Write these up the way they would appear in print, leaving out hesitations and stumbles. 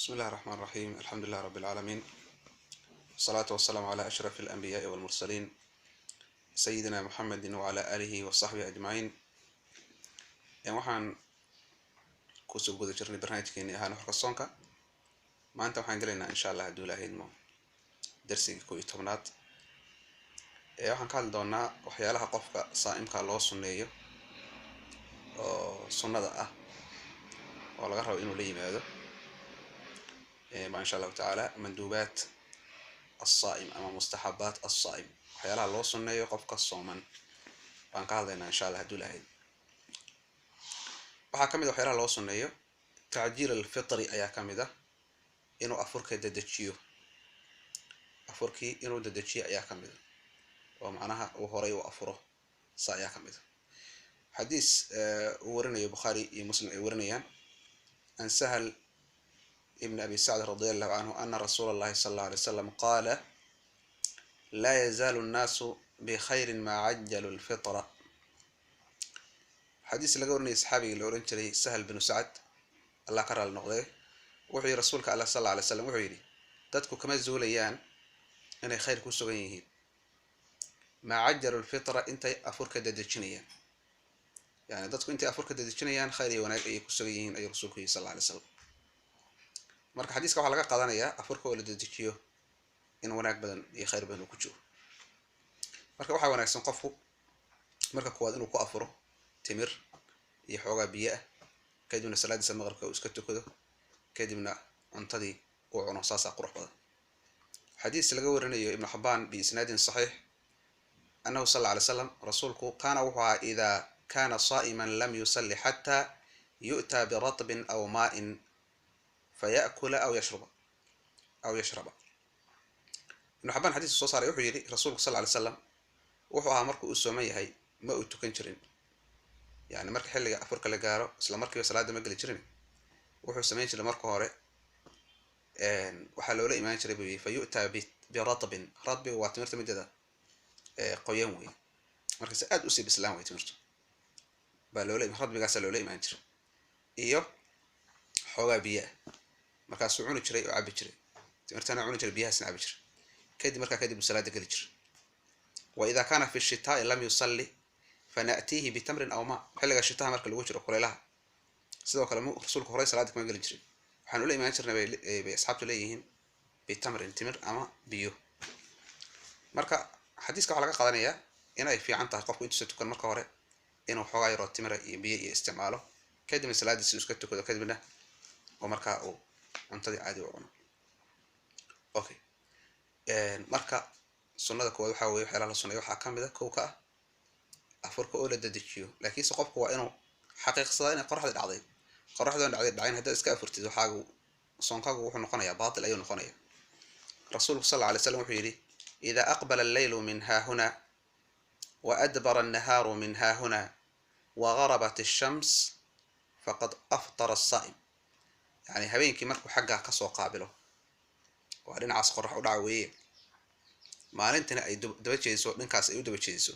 بسم الله الرحمن الرحيم، الحمد لله رب العالمين، والصلاة والسلام على أشرف الأنبياء والمرسلين، سيدنا محمد وعلى آله وصحبه أجمعين. Waxaan kusoo guda jirnay barnaamijkeeni ahaa Nuxurka Soonka. Maanta waxaan gelaynaa, insha Allah hadduu Ilaahay idmo, darsigii 11aad. Waxaan ka hadli doonaa waxyaalaha qofka saa'imka loo sunneeyo oo sunnada ah oo laga rabo inuu la yimaado ba, insha Allahu tacaala. Manduubaat alsaa'im ama mustaxabaat alsaa'im, waxyaalaha loo sunneeyo qofka sooman baan ka hadlaynaa, insha Allah hadduu Ilaahay. Waxaa ka mid a waxyaalaha loo sunneeyo tacjiil alfitri ayaa ka mid ah, inuu afurka dedejiyo. Afurkii inuu dedejiyo ayaa ka mid a, oo macnaha uu horay u afuro sa ayaa ka mid a. Xadiis uu warinayo Bukhaari iyo Muslim ay warinayaan, an Sahal ibn Abi Sacd radi Allahu canhu ana rasuula allahi sala alla alay wasalam qaala: "Laa yazaalu nnaasu bikhayrin maa cajalu lfitra." Xadiis laga warinayay saxaabigii la ohan jiray Sahal binu Sacd, Allah ka raali noqdee, wuxuu yihi rasuulka Allah sal alla alay slam wuxuu yidhi: "Dadku kama zuulayaan inay khayr ku sugan yihiin maa cajalu lfitra, intay afurka dedejinayaan." Yani dadku intay afurka dedejinayaan khayr iyo wanaag ayay ku sugan yihiin, ayuu rasuulku yihi sal alla alay slam. Marka xadiiska waxaa laga qaadanayaa afurka oo la dedejiyo in wanaag badan iyo khayr badan uu ku jiro. Marka waxaa wanaagsan qofku marka kuwaad inuu ku afuro timir iyo xoogaa biyo ah, kadibna salaadiisa maqribka uu iska tukado, kadibna cuntadii uu cuno. Saasaa qurux badan. Xadiis laga warinayo Ibnu Xabaan biisnaadin saxiix, annahu sal alla alay slam, rasuulku kaana, wuxuu ahaa, idaa kana saa'iman lam yusalli xataa yu'taa biratbin aw maa'in faya'kula aw yashraba. Ibnu Xabaan xadiiska soo saaray wuxuu yidhi rasuulku sal ly slam wuxuu ahaa marka uu sooman yahay ma uu tukan jirin, yani marka xilliga afurka la gaaro isla markiiba salaada ma geli jirin. Wuxuu samayn jiray, marka hore waxaa loola imaan jiray buu yidhi, fa yu'taa biratbin. Ratbiga waa timirta mideeda qoyan wey, markaase aad usii bislaan wey timirtu baa loola, radbigaasa loola imaan jiray iyo xoogaa biyo ah. Markaasuu cuni jiray oo cabi jiray, timirtana cuni jiray, biyahaasna cabi jiray. Kadib markaa kadib uu salaada geli jiray. Wa ida kaana fi shitaai lam yusalli fana'tiihi bitamrin aw ma. Xilliga shitaha marka lagu jiro, kulaylaha, sidoo kale rasuulku horay salaada kuma geli jirin. Waxaan ula imaan jirnay, bay asxaabtu leeyihiin, bitamrin, timir ama biyo. Marka xadiiska waxaa laga qaadanayaa inay fiican tahay qofku intuusa tukan marka hore inuu xoogaa yaroo timira iyo biyo iyo isticmaalo, kadibna salaadiisi iska tukado, kadibna oo markaa uu cuntadii caadi u cuno. Okay, marka sunnada koowaad waxaa weye waxyaalaha la suneeyo waxaa kamid a, kow ka ah, afurka oo la dedejiyo. Laakiinse qofku waa inuu xaqiiqsadaa inay qoraxda dhacday. Qoraxdoon dhacday dhacayn haddaad iska afurtid, waxaagu soonkaagu wuxuu noqonayaa baatil ayuu noqonaya. Rasuulku sal alla alay slam wuxuu yidhi: "Ida aqbala alleylu min haahuna wa adbara annahaaru min haahuna wa garabat alshams faqad aftara asaa'im." Yani habeenkii markuu xaggaa kasoo qaabilo, waa dhinacaas qorax u dhaca weeye, maalintina ay daba jeediso, dhankaas ay u daba jeediso,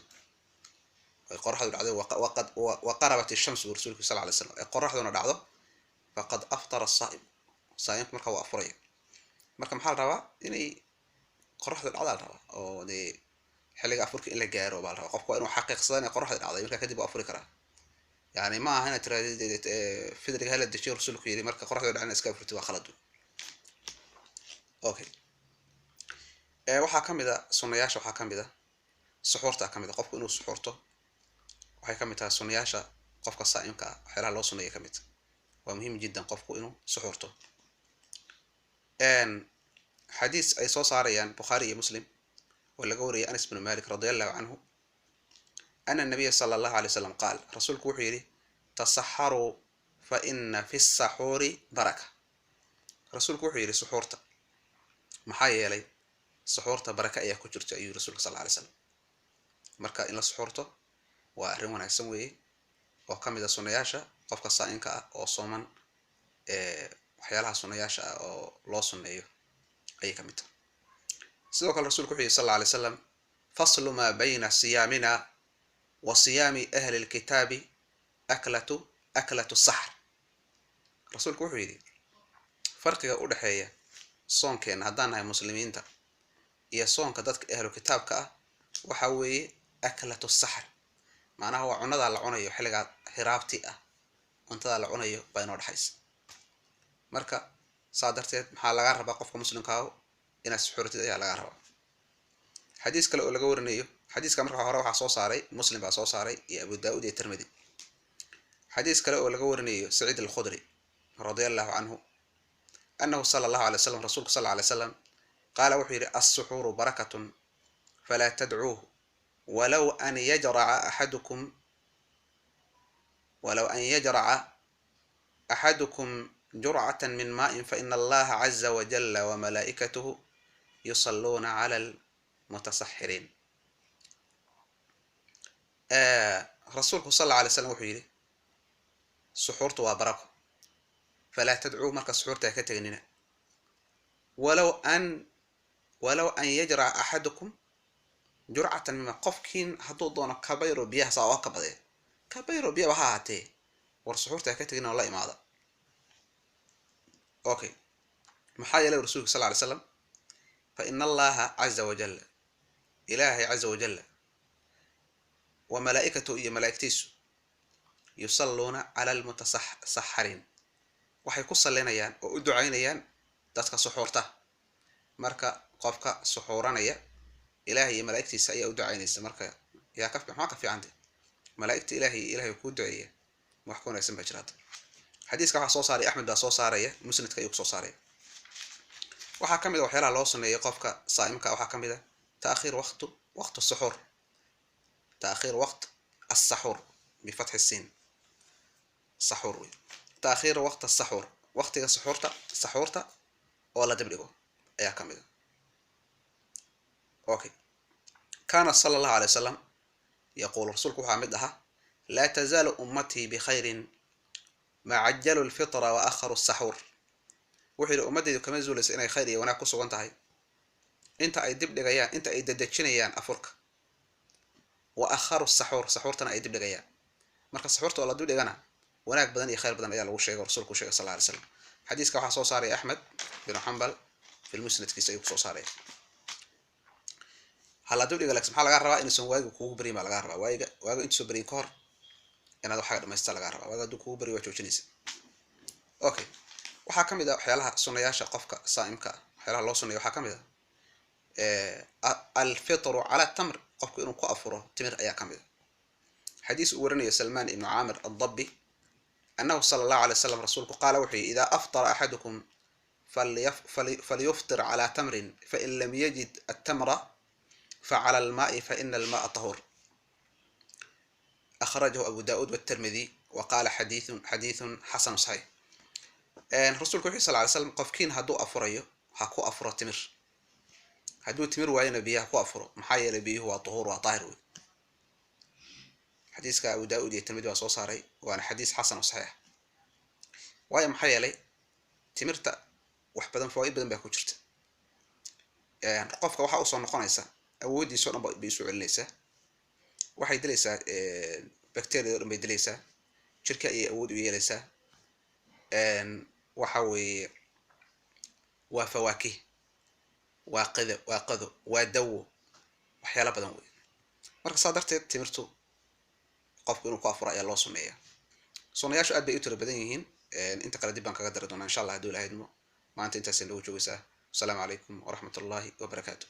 ay qoraxdu dhacday, wa qarabat ishams buu rasuulku sal lay slam, ay qoraxduna dhacdo, faqad aftara asaa'im, saa'imku marka waa afuraya. Marka maxaa la rabaa? Inay qoraxdu dhacdaa la rabaa, oo dee xilliga afurka in la gaaro baa la rabaa. Qofku waa inuu xaqiiqsada inay qoraxda dhacday, markaa kadib waa afuri karaa. Yani ma aha inaad tirahdid fidriga hala dejiyo rasuulku yidhi, marka qoraxdu dhacna iska afurti, waa khalad. Okay, waxaa kamid a sunayaasha, waxaa kamid a suxuurta kamid a. Qofku inuu suxuurto waxay kamid tahay sunayaasha qofka saa'imka ah, waxyaalaha loo suneeya kamid. Waa muhiim jiddan qofku inuu suxuurto. Xadiis ay soo saarayaan Bukhaari iyo Muslim oo laga wariyay Anas bnu Malik radi Allahu canhu, ana nabiya sala Allahu alay slam qaal, rasuulku wuxuu yidhi: "Tasaxaruu fa ina fi saxuuri baraka." Rasuulku wuxuu yidhi: "Suxuurta, maxaa yeelay suxuurta baraka ayaa ku jirta," ayuu rasuulka sal alay slam. Marka in la suxuurto waa arrin wanaagsan weeye oo kamid a sunayaasha qofka saa'imka ah oo sooman. Waxyaalaha sunayaasha ah oo loo sunneeyo ayay kamid tahay. Sidoo kale rasulku wuxuu yihi sal alla alay slam: "Faslu maa bayna siyaamina wa siyaami ahli lkitaabi aklatu saxr." Rasuulku wuxuu yidhi farqiga udhexeeya soonka Farqiga u dhexeeya soonkeena haddaan nahay muslimiinta iyo soonka dadka ahlu kitaabka ah waxa weeye aklatu saxr, macnaha waa cunadaa la cunayo xilligaa hiraabti ah, cuntadaa la cunayo baa inoo dhexaysa. Marka saa darteed maxaa lagaa rabaa qofka muslimkaahu? Inaad suxuuratid ayaa lagaa rabaa. Xadiis kale oo laga warinayo, xadiiska marka hore waxaa soo saaray Muslim baa soo saaray iyo Abu Daa'ud iyo Tirmidi. Xadiis kale oo laga warinayo Saciid al-Khudri radia allahu canhu annahu sala allahu alay wasalam, rasuulku sal alay wasalam qaala wuxuu yidhi: alsuxuuru barakatun falaa tadcuuh walow an yajraca axadukum, walow an yajraca axadukum jurcatan min maa'in faina allaha caza wajalla wamalaa'ikatuhu yusalluuna cala almutasaxiriin. Rasuulku sal alla alay slam wuxuu yidhi: suxuurtu waa barako, falaa tadcuu, marka suxuurta ha ka tegnina, walow an yajraca axadukum jurcatan mima, qofkiin hadduu doono kabayro biyaha saa oo ka badee, kabayro biyaba ha ahaatee, war suxuurta ha ka tegin oo la imaada. Okay, maxaa yeelay rasuulka sal ly slam fa ina allaha caza wajalla, ilaahay caza wajalla, wa malaa'ikatuhu iyo malaa'igtiisu, yusalluuna cala almutasaxariin, waxay ku sallinayaan oo u ducaynayaan dadka suxuurta. Marka qofka suxuuranaya ilaahay iyo malaa'igtiisa ayaa u ducaynaysa. Marka yaa ka maxaa ka fiicanta malaa'igta ilaahay iyo ilahay kuu duceeya? Wax ka wanaagsan baa jiraata? Xadiiska waxaa soo saaray Axmed baa soo saaraya, musnadka ayuu kusoo saaraya. Waxaa ka mid a waxyaalaha loo suneeyay qofka saa'imka, waxaa ka mid a taakhiir waqtu suxuur, taakhiir waqt asaxuur bifatxi siin, saxuur wey, taakhiir waqt asaxuur, waqtiga saxuurta oo la dibdhigo ayaa ka mid a. Okay, kaana sala allahu alay wasalam yaquul, rasuulku waxaa mid ahaa: laa tazaalu ummatii bikhayrin ma cajalu lfitra wa akharu saxuur. Wuxuu yidhi: ummaddaydu kama zuulaysa inay khayr iyo wanaag ku sugan tahay inta ay dib dhigayaan, inta ay dedejinayaan afurka, wa akharu saxuur, saxuurtana ay dib dhigayaan. Marka saxuurta oo la dib dhigana wanaag badan iyo khayr badan ayaa lagu sheegay, rasuulku sheegay sal alay slam. Xadiiska waxaa soo saaraya Axmed binu Xambal fi lmusnadkiisa ayuu kusoo saaraya. Hala dib dhiga, laakiin maxaa lagaa rabaa? Inuusan waagiga kugu baryin baa lagaa rabaa. Waaga intuusan baryin ka hor inaad waxaaga dhamaysta lagaa rabaa. Waaga hadduu kugu baryo waa joojinaysa. Okay, waxaa ka mid ah waxyaalaha sunayaasha qofka saa'imka ah, waxyaalaha loo suneeyo waxaa ka mid ah alfitru cala tamr, qofku inuu ku afuro timir ayaa ka mid ah. Xadiis uu warinayo Salmaan ibnu Caamir addabi annahu sala allahu alay wasalam, rasuulku qaala wuxuu yihi: idaa aftara axadukum falyuftir cala tamrin, fain lam yajid attamra facala almaai faina alma'a tahuur. Akhrajahu Abu Daud wtirmidi wa qaala xadiithun xasanu saxiix. Rasuulku wuxu sal ly slam: qofkiin hadduu afurayo ha ku afuro timir, hadduu timir waayona biyaha ku afuro, maxaa yeelay biyuhu waa tuhuur, waa daahir wey. Xadiiska Abu Daud iyo Tirmidi waa soo saaray, waana xadiis xasan oo saxiix. Waayo, maxaa yeelay timirta wax badan, fawaaid badan baa ku jirta. Qofka waxaa usoo noqonaysa awooddiisa o dhan bay isu celinaysaa, waxay dilaysaa bacteriada o dhan bay dilaysaa, jirka ayay awood u yeelaysaa. Waxa weeye waa fawaakih, waa qado, waa qado, waa dawo, waxyaala badan wey. Marka saa darteed timirtu qofku inuu ku afuro ayaa loo suneeya. Sunayaashu aad bay u tiro badan yihiin, inta kale dib baan kaga dari doonaa insha allah hadduu ilaha idmo. Maanta intaasay noogu joogaysaa. Wasalaamu calaykum waraxmat ullahi wabarakaatu.